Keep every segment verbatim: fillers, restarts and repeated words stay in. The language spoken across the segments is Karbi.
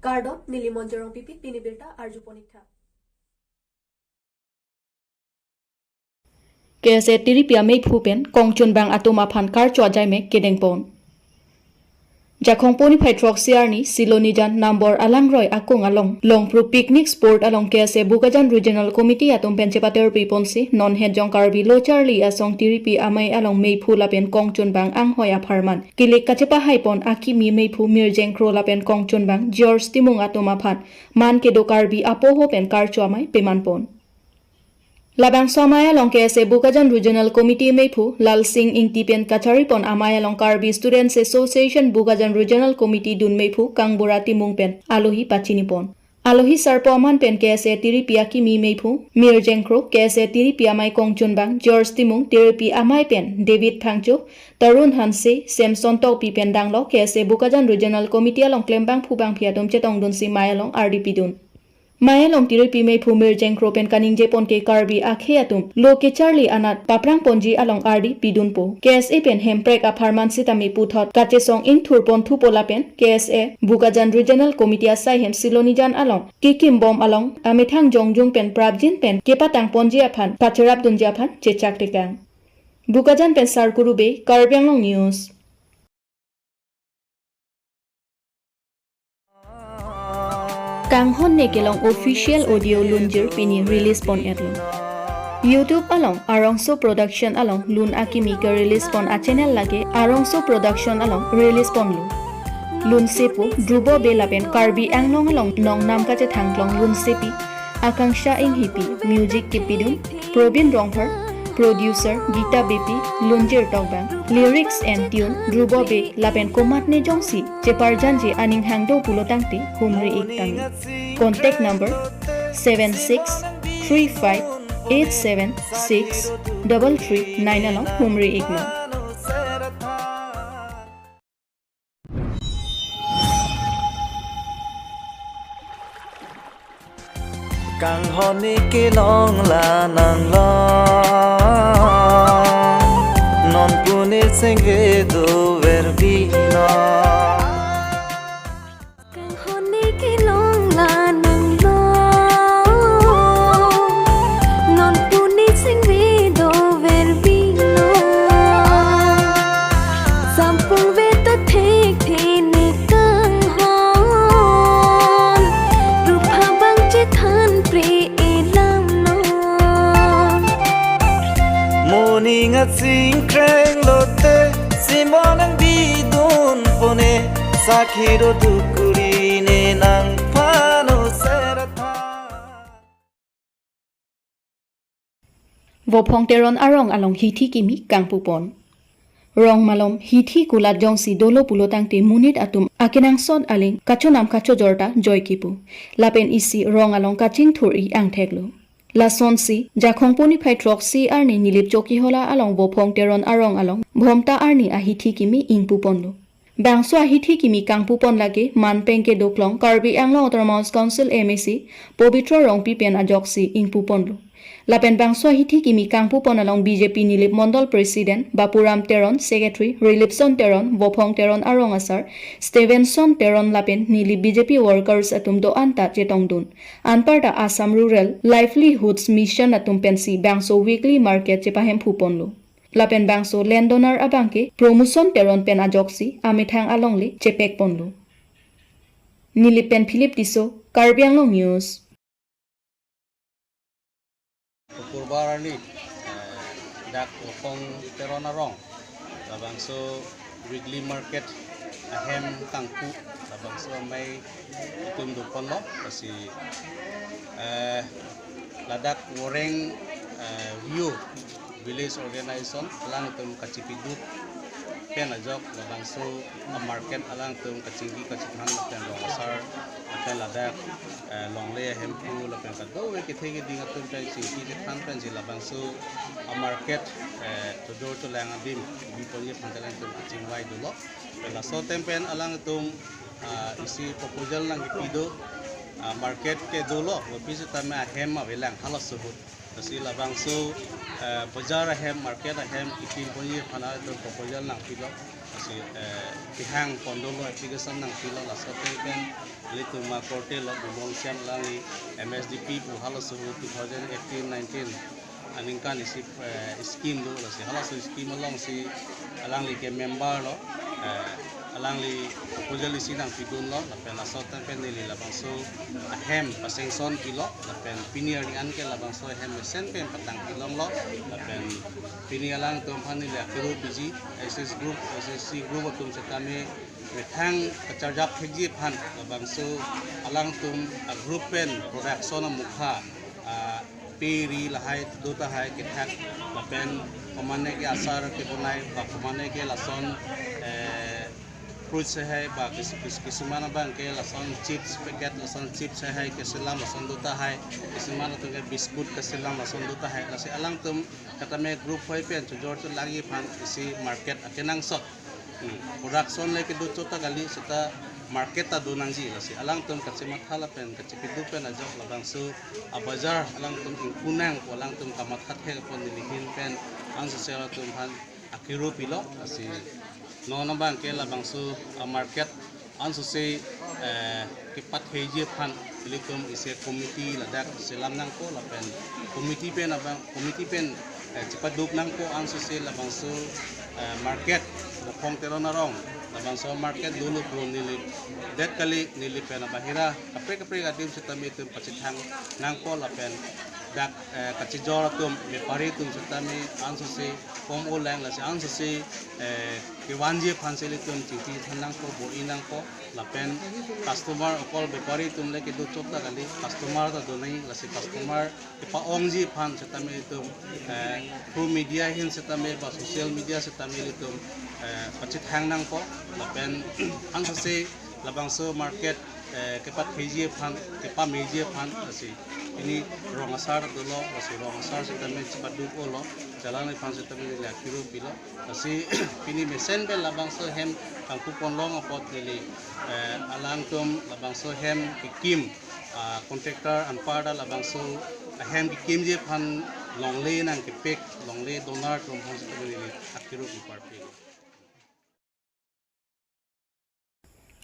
Kardom, neli Monjorong Pipit, pini birta arjuponik tha. K S A tiripi ameiphu pen kongchunbang atum aphan karcho ajaime kedengpon. Jakhong poni phai throksi arni Silonijan Nambor Alangroi akung along Longpru Picnic Spot along K S A Bokajan Regional Committee atum pen chepaterpiponsi non het jong Karbi Lo Charli Asong tiripi amei along meiphu lapen kongchunbang anghoi apharman kilik kachepahaipon akimi meiphu Mirjeng Kro lapen kongchunbang George Timung atum aphan man kedo Karbi apoho pen karcho amei pemanpon. Labangso amei along K S A Bokajan Regional Committee meiphu Lalsing Ingti pen kacharipon amei along Karbi Students Association Bokajan Regional Committee dun meiphu Kangbura Timung pen alohi pachinipon. Alohi sarpo aman pen K S A tiripi akimi meiphu Mirjeng Kro, K S A tiripi amei kongchunbang George Timung, tiripi amei pen David Phangcho, Tarun Hanse, Samson Tokbi pen danglo K S A Bokajan Regional Committee along klembangphu bangphi atum chetongdunsi mei along ardi pidun. Mei along tiripi meiphu Mirjeng Kro pen kaningjepon ke Karbi akhei atum lo kecharli anat paprangponji along ardi pidunpo. K S A pen hemprek apharman sitame puthot kachesong ingthurpon thupo lapen K S A Bokajan Regional Committee asai hem Silonijan along kekimbom along amethang jongjung pen prapjin pen kepatangponji aphan pacherapdunji aphan chechaktekang. Bokajan pen Sarkuru Bey, Karbi Anglong News. Kanghon ne kelong official audio lunjir pini release pon-etlo. YouTube along Arongso Production along lun akimi ke-release pon a-channel lake Arongso Production along release ponlo. Lunsepo Dhrubo Bey lapen Karbi Anglong along nongnam kachethangklong lunsepi Akanksha Enghipi, music kepidun Probin Rongphar, producer Gita Beypi, lunjir tokbang, lyrics and tune Dhrubo Bey lapen komatne jongsi cheparjanji aning hangdo pulo tangte humri-ik tame. Contact number seven six three five eight seven six double three nine along humri-iknon. Kanghon ne kelong la nanglo, non pune sengve dover bino. Kanghon ne kelong la nanglo, non pune sengve dover bino. Sampung ve ta thekthe ne kanghon, rupha bang chethan pre-e lamnon. Moning atsingkreng lote, simon ang bidun pone, sakhi do dukuri ne nangphan o seratha. Vophong Teron arong along hithi kimi kangpupon. Rong malom hithi kulat jongsi dolo pulo tangte monit atum akenangsot aling kachonam kachojor ta joike pu. Lapen isi rong along kachingthur-i angtheklo. Lasonsi, Jakhong poni phai throksi arni Nilip Chokihola along Vophong Teron arong along Bhomta arni ahithi kimi ingpuponlo. Bangso ahithi kimi kangpupon lake manpeng kedoklong Karbi Anglong Autonomous Council M A C Pobitro Rongpi pen ajoksi ingpuponlo. Lapen bangso ahithi kimi kangpupon along B J P Nilip Mondol President Bapuram Teron, Secretary Rilipson Teron, Vophong Teron arong asar Stevenson Teron lapen Nilip B J P workers atum do-an ta chetongdun. Anparta Assam Rural Livelihoods Mission atum pensi bangso weekly market chepahemphuponlo. Lapen bangso landowner abangke Promotion Teron pen ajoksi amethang alongle chepekponlo. Nilip pen Philip Tisso, Karbi Anglong News. Purbar arni, eh, dak Vophong Teron arong, labangso weekly market ahem kangpu, labangso amei itum doponlo, lasi, eh, ladak Woreng, eh, View Village Organization alangtum kachipiduk pen ajok labangso a-market alangtum kachingki kachithan lapen rong asar lapen ladak, eh, longle ahemphu lapen kadokave kethe keding atum pen chingki chethan pensi labangso a-market, eh, chojor cholang adim biponji aphan alangtum kachingvai dolo. Laso atem pen alangtum, ah, isi proposal nangkipi do, ah, market ke dolo, kopi setame ahem avelang halaso ahut. Lasi labangso, eh, bajar ahem, market ahem, kipin ponji aphan atum proposal nangpilo. Lasi, eh, kehang pon dolo, application nangpilo, laso ateng pen ilitum akorte lo Bumong Siam alangli M S D P pu halaso two thousand eighteen nineteen aningkan isi, eh, scheme do, lasi halaso scheme alongsi alangli ke member lo, eh, alangli proposal isi nangpidunlo, lapen laso ateng pen neli labangso ahem pa-sanction pilo, lapen pini arni an ke labangso ahem mesen pen patang pilonglo, lapen pini alangtum aphan neli akiru piji, S S group, S S C group atum setame methang kacharjap thekji aphan labangso alangtum a-group pen production amukha, ah, pe ri lahai do tahai kethak, lapen komane ke achar kebonai, ba komane ke lason, eh, fruit sehai, ba kis-, kis-, kisuman abang ke lason chips packet, lason chips sehai keselam lason do tahai, kisuman atum ke biscuit keselam lason do tahai. Lasi alangtum setame group hoi pen chojor cholangji aphan isi market akenangsot, hmm, production le kedo chot ta kali, seta market ta do nangji. Lasi alangtum kachematha lapen kachepidu pen ajok labangso abajar alangtum ingpu nang pu alangtum kamatha thek apot neli ahin pen ansose alangtum aphan akiru pilo. Lasi non abang ke labangso amarket ansose, eh, kepatheji aphan ilitum isi committee ladak selam nangpo, lapen committee pen abang, committee pen, eh, chepaduk nangpo ansose labangso, eh, market Bokhong Teron arong labangso market dolo pu neli det kali, neli pen abahira kaprek kaprek adim setame itum pachethang nangpo, lapen dak, eh, kachijor atum bepari atum setame ansose pom-o lang, lasi ansose, eh, kevanji aphan si ilitum chingki than nangpo, bor-i nangpo, lapen customer okol bepari atum le kedo chot ta kali, customer ta do nai, lasi customer kepa-ongji aphan setame itum, eh, through media ahin setame ba social media setame ilitum, eh, pachethang nangpo, lapen ansose labangso market, eh, kepatheji aphan, kepameji aphan, lasi pini rong asar dolo, lasi rong asar setame chepaduk-olo, jalan aphan setame neli akiru pilo. Lasi pini mesen pen labangso ahem kangpu ponlong apot neli, eh, alangtum labangso ahem kekim, ah, contractor anparta labangso ahem kekimji aphan longle nangkepek, longle donar atum aphan setame neli akiru pi parpik.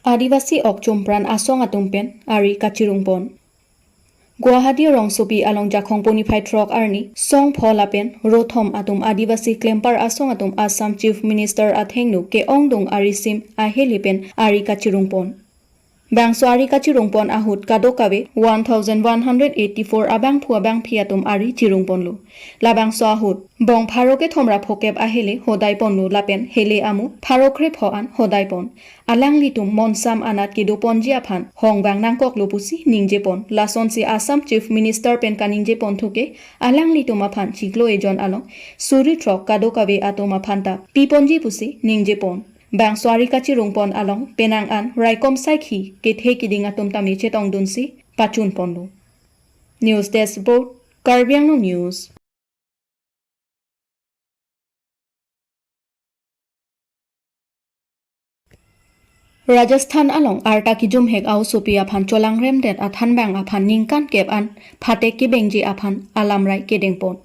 Adivasi okchum pran asong atum pen ari kachirung pon. Guwahati rongsopi along Jakhong puni phai throk arni song pho lapen rothom atum Adivasi klemper asong atum Assam Chief Minister athengno ke-ongdung ari sim ahele pen ari kachirung pon. Bangso ari kachirung pon ahut kadokave one thousand one hundred eighty-four abangphu abangphi atum ari chirung ponlo. Labangso ahut bong pharo kethom ra phokep ahele hodai ponlo lapen hele amu pharo kre pho an hodai pon. Alanglitum monsam anat kedo ponji aphan hong bang nangkoklo pusi ningje pon. Lasonsi Assam Chief Minister pen kaningje ponthu ke alanglitum aphan chiklo ejon along suri throk kadokave atum aphan ta pi ponji pusi ningje pon. Bangso ari kachirung pon along penang an raikom saikhi kethe kiding atum tame chetongdunsi pachun ponlo. News Desk Report, Karbi Anglong News. Rajasthan along arta kijumhek aosopi aphan cholangremdet athanbang aphan ningkan kep an phatek kebengji aphan alamrai kedeng pon.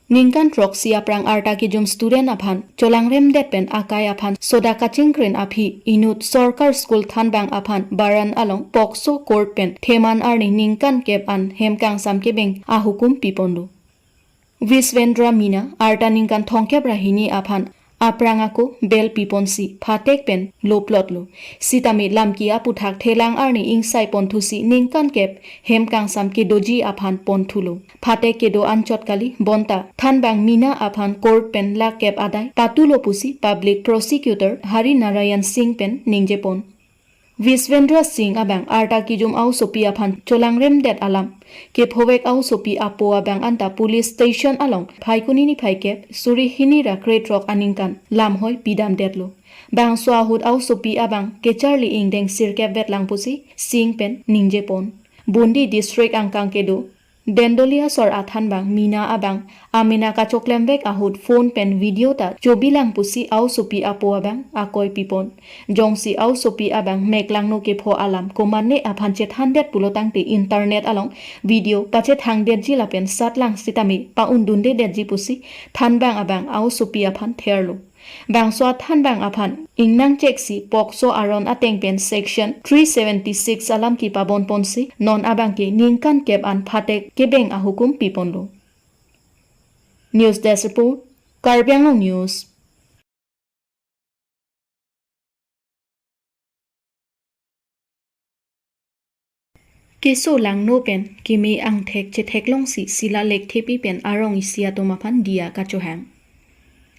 Ningkan throksi aphrang arta kijum student aphan cholangremdet pen akai aphan soda kachingkrin aphi inut sorkar school thanbang aphan Baran along POCSO court pen Theman arni ningkan kep an hem kangsam kebeng ahukum piponlo. Viswendra Mina arta ningkan thomkep ra hini aphan aphrang ako bail piponsi phatek pen loplotlo. Sitame lamki aputhak thelang arni ingsai ponthusi ningkan kep hem kangsam kedoji aphan ponthulo. Phatek kedo anchot kali bonta thanbang Mina aphan court pen lakh kep adai patulo pusi Public Prosecutor Hari Narayan Singh pen ningje pon. Viswendra Singh abang arta kijum aosopi aphan cholangremdet alam kephovek aosopi apo abang anta police station along Phaikuni niphai kep suri hini ra krethrok aningkan lamhoi pidamdetlo. Bangso ahut aosopi abang kecharli ingdeng sirkep vetlang pusi Singh pen ningje pon. Bundi district angkang kedo Dendoli asor athanbang Mina abang amena kachoklemvek ahut phone pen video ta chobilang pusi aosopi apo abang akoi pipon. Jongsi aosopi abang meklangno kepho alam komatne aphan chethandet pulotangte internet along video pachethangdetji lapen satlang sitame pa-undundedetji pusi thanbang abang aosopi aphan therlo. Bangso athanbang aphan ingnangcheksi POCSO aron ateng pen section three seventy-six alam kepabonponsi non abangke ningkan kep an phatek kebeng ahukum piponlo. News Desk Report, Karbi Anglong News. Keso langno pen keme angthek chetheklongsi Sila Lekthepi pen arong isi atum aphan diya kachohang.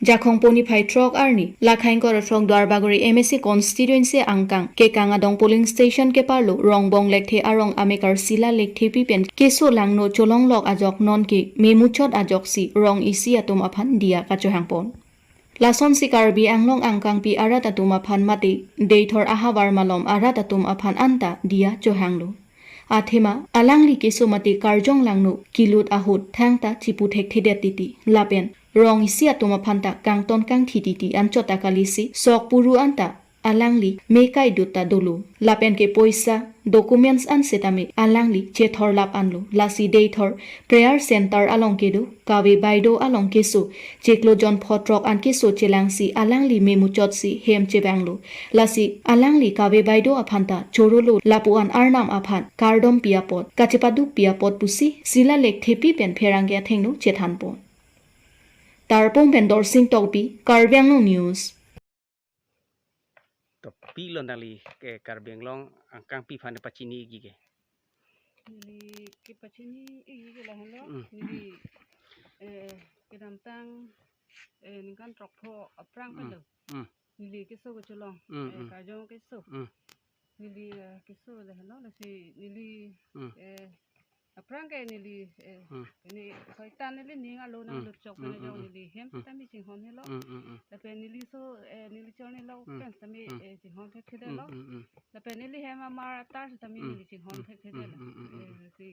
Jakhong poni phai throk arni, Lakhaing koro throk Duarbagori M A C constituency angkang, Kekang Adong polling station keparlo Rongbong Lekthe arong amekar Sila Lekthepi pen keso langno cholonglok ajok nonke memuchot ajoksi rong isi atum aphan diya kachohangpon. Lasonsi Karbi Anglong angkangpi arat atum aphan mate, Deithor ahavar malom arat atum aphan anta diya chohanglo. Athema, alangli keso mate karjong langno kilut ahut thangta chipu thekthedet titi. Lapen, rong isi atum aphan ta kangton kangthi titi anchot ta kalisi, sok puru anta alangli mekai dut ta dolo. Lapen ke poisa, documents an setame alangli chethorlap anlo. Lasi Deithor prayer center along kedo, Kave Baido along keso, chiklo jon pho throk an keso chelangsi alangli memuchotsi hem chevanglo. Lasi alangli Kave Baido aphan ta chorolo lapu-an arnam aphan kardompi apot, kachepadukpi apot pusi Sila Lekthepi pen pherangke athengno chethanpon. Tarpung pen Dorsing Tokbi, Karbi Anglong News. To pilo nangli ke Karbi Anglong angkangpi aphan pachiniji ke? Neli kepachiniji ke lahenlo. Mm. Neli, eh, kedamtang, eh, ningkan throk pho aphrang Mm. pelo. Mm. Neli keso kecholong, Mm, eh, mm. karjong keso. Mm. Neli, eh, keso lahenlo, lasi neli, Mm. eh, aphrang ke neli, eh, Hmm. ini soitan neli ning alo nang Hmm. lutchok Hmm, pen hmm, ajok hmm. neli hem Hmm. sitame chinghon helo. Hmm, hmm, hmm. Lapen neli so, eh, neli chor nelo Hmm. pen sitame, Hmm. eh, chinghon thekthedetlo. Hmm, hmm, hmm. Lapen neli hem amar atar sitame Hmm. neli chinghon Hmm. thekthedetlo. Hmm, hmm, hmm, Eh, hmm. si,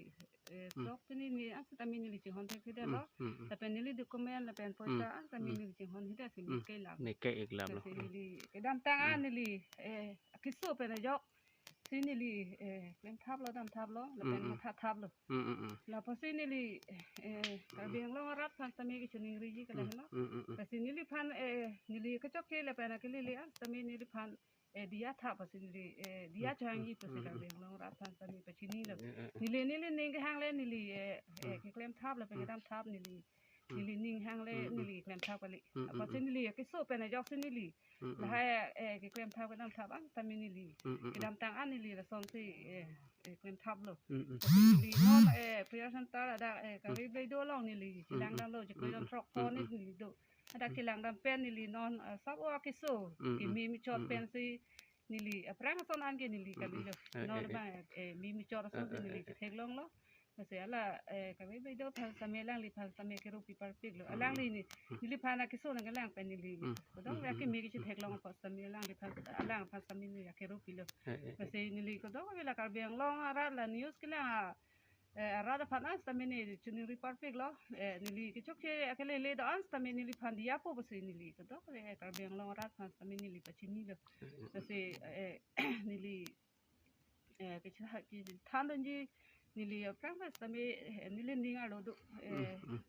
eh, Hmm. sok sini ni an sitame neli chinghon thekthedetlo. Hmm, hmm, hmm. Lapen neli document lapen Hmm. poisa an sitame Hmm. neli chinghon hida si Hmm. neli kelang. Neli ke-ik lam lo. Lasi Hmm. neli kedamtang an Hmm. neli, eh, keso pen ajok si neli, eh, klemthaplo, damthaplo, lapen Hmm, hmm. mathathaplo. Hmm, hmm, hmm. Lapusi neli, eh, Karbi Anglong arat aphan sitame kechiningriji ke Hmm, lahenlo. hmm, hmm, hmm. Lasi neliphan, eh, neli kechokche lapen akelele an sitame neliphan, eh, diya thap pusi neli, eh, diya Hmm, changji hmm, pusi hmm, Karbi hmm. Anglong arat aphan sitame pachinilo. Eh, eh, eh. Neli, neli ning kehangle neli, eh, eh, Hmm. keklemthap lapen Hmm. kedamthap neli. Hmm. Neli ning hangle Hmm, hmm. neli klemthap kali. Hmm, hmm, Apotsi hmm. neli keso pen ajoksi neli. Hmm, hmm. Lahai, eh, keklemthap kedamthap an sitame neli. Hmm, hmm, hmm. Kedamtang an neli lasonsi, eh, eh, klemthaplo. Hmm, hmm. Lasi neli non, eh, prayer center ada, eh, Hmm. Kave Baido along neli Hmm, hmm. chelangdamlo, chiklo Hmm, jon hmm. throk Hmm, pho ni hmm. neli do. Ada Hmm. chelangdam pen neli non, eh, sabo akeso. Hmm, hmm. Keme muchot Hmm, hmm. pensi neli aphrang ason an ke neli Hmm, hmm. kalilo. Eh, Non eh, eh. bang, eh, memuchot Eh, ason si eh, neli eh, eh. chetheklonglo. Lasi hala, eh, Kave Baido aphan sitame alangliphan sitame keropi parpiklo. Hmm. Alangli ni, Hmm. neliphan akeso nangkelang pen neli. Hmm. Kodong Hmm, ya hmm, keme hmm. kechitheklong apot sitame alangliphan, alangphan sitame neli akeropilo. Eh, eh, eh. Lasi neli kodong ave la Karbi Anglong arat la news kelang a, eh, arat aphan an sitame neli chiningri parpiklo. Eh, neli kechokche akelele do an sitame neliphan diyapo pusi neli kodong ave, eh, Karbi Anglong arat aphan sitame neli pachinilo. Eh, eh, eh. Lasi, eh, neli eh, kecha-, kethandunji neli aphrang pen sitame, eh, neli ning arlo do, eh, Mm, mm.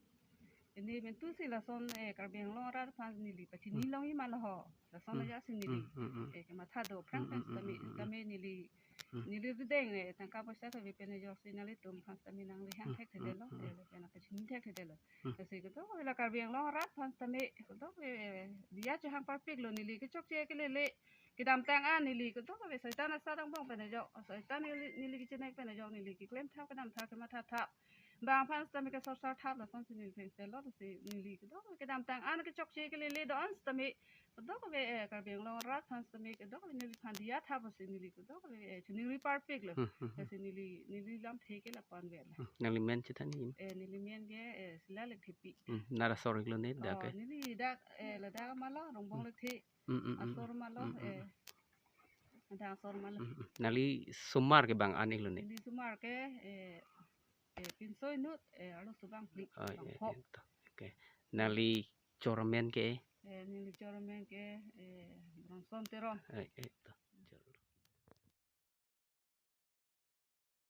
Neli mentusi lason, eh, Karbi Anglong arat aphan neli pachini Mm. longji ma laho. Lason Mm, aja si neli, mm, mm, mm. eh, kematha do aphrang Mm, pen mm, mm, sitame, mm, mm, mm. sitame neli, Mm. neli rideng, eh, tangka poisa kave pen ajoksi nanglitum aphan sitame nangli hang Mm, thekthedetlo, mm, mm. eh, lapen pachini thekthedetlo. Mm. Lasi kodong ave la Karbi Anglong arat aphan sitame kodong ave, eh, diya chohang parpiklo neli kechokche akelele. Kedamtang an neli kodong ave soitan asat angbong pen ajok, soitan neli, neli kechinek pen ajok neli keklemthap kedamthap kemathathap. Bang aphan sitame kesorsar thap lasonsi neli thengselo pusi neli kodong ave kedamtang an kechokche akelele do an sitame kodong ave, eh, Karbi Anglong arat aphan sitame kodong ave neliphan diya thap pusi neli kodong ave, eh, chiningri parpiklo. Hmm, hmm, hmm. Lasi neli, neli lamthe ke lapu-an ave la. Hmm, nangli men chethanji? Eh, neli men ke, eh, Sila Lekthepi. Hmm, nar asor iklo ne dak Oh, ke? Neli dak, eh, ladak ma lo, Rongbong Hmm. Lekthe. Mm, mm, mm, Asor mm. ma lo, Mm, mm, eh, mm. Ada asor ma lo. Mm, mm. Nangli osomar ke bang an iklo ne? Neli osomar ke, eh, eh, pin Toi inut, eh, arloso bang phli. Oi, eh, Langphok. Eh, to. Okay. Nangli chor amen ke? Eh, neli chor amen ke, eh, Bronson Teron. Oi, eh, to.